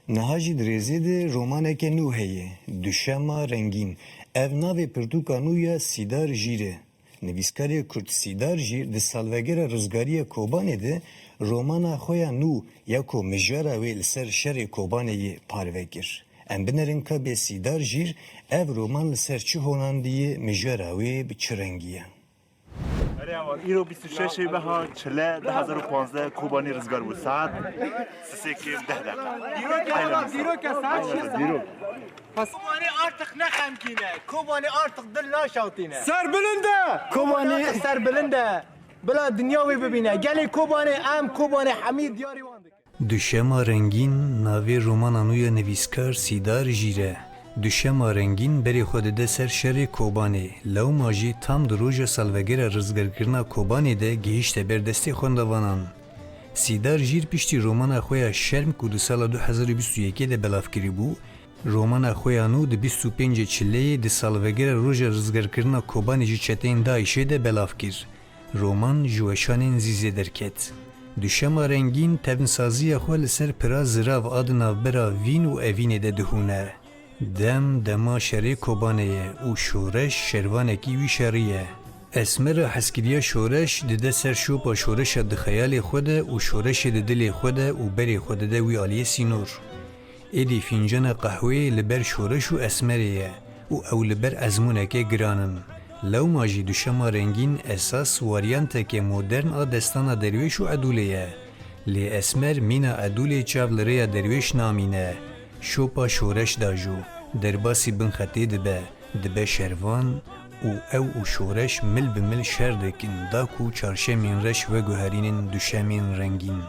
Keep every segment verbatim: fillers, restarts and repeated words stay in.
Niha jî di rêzê de romaneke nû heye, Duşema Rengîn. Ev navê pirtûka nû ya Sîdar Jîr e. Nivîskarê Kurd Sîdar Jîr di salvegera rizgariya Kobanê de romana xwe ya nû ya ku mijara wê li ser şerê Kobanê yê parve kir. Em binerin ka bê Sîdar Jîr ev roman li ser çi honandî ye, mijara wê bi çi rengî ye? Erê heval, îro bîst û şeş ê meha çile du hezar û panzdeh Kobanê rizgar bû. Saet sisê kêm deh deqa. Dîrok e, Aynen dîrok e, saet şeş. Dîrok. Kobanê artık ne xemgîn e. Kobanê artık dil naşewtîne. Ser bilind e! Kobanê artık ser bilind e. Bila dinya wê bibîne. Gelê Kobanê, em Kobanê hemî diyarî wan dikin. Duşema Rengîn navê romana nû ya nivîskar Sîdar Jîr e. Duşema Rengîn berê xwe dide ser şerê Kobanê. Lewma jî tam di roja salvegera rizgarkirina Kobanê de gihîşte ber destê xwendevanan. Sîdar Jîr piştî romana xwe ya Şerm ku di sala du hezar û bîst û yekê de belav kiribû, romana xwe ya nû di bîst û pêncê Çileyê di salvegera roja rizgarkirina Kobanê ji çeteyên DAIŞê de belav kir. Roman ji weşanên Zîzê derket. Duşema Rengîn tevnsaziya xwe li ser pira zirav a di navbera Vîn û Evînê de dihûne. Dem dema şerê Kobanê ye û şoreş şervanekî wî şerî ye. Esmera hezkiriya şoreş dide ser şopa şoreşa di xeyalê xwe de û şoreşê di dilê xwe de û berê xwe dide wî aliyê sînor. Êdî fîncana qehweyê li ber şoreş û Esmerê ye û ew li ber ezmûneke giran in. Lewma jî Duşema Rengîn esas waryanteke modern a destana Derwêş û Edûlê ye. Lê Esmer mîna Edûlê çav li rêya Derwêş namîne. Şopa şoreş da jû, derbasî bin xetê dibe, dibe şervan û ew û şoreş mil bi mil şer dikin, da ku çarşemên reş veguherînin duşemên rengîn.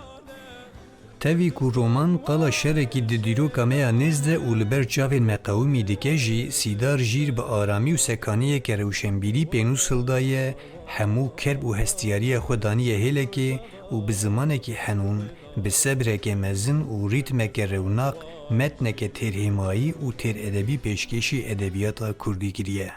Tevî ku roman qala şerekî di dîroka me ya nêz de û li ber çavên me qewimî dike jî, Sîdar Jîr bi aramî û sekaniyeke rewşenbîrî pênûs hildaye, hemû kerb û hestiyariya xwe daniye hêlekê û bi zimanekî henûn, bi sebreke mezin û rîtmeke rewnaq, metneke têrhêmayî û têredebî pêşkêşî edebiyata kurdî kiriye.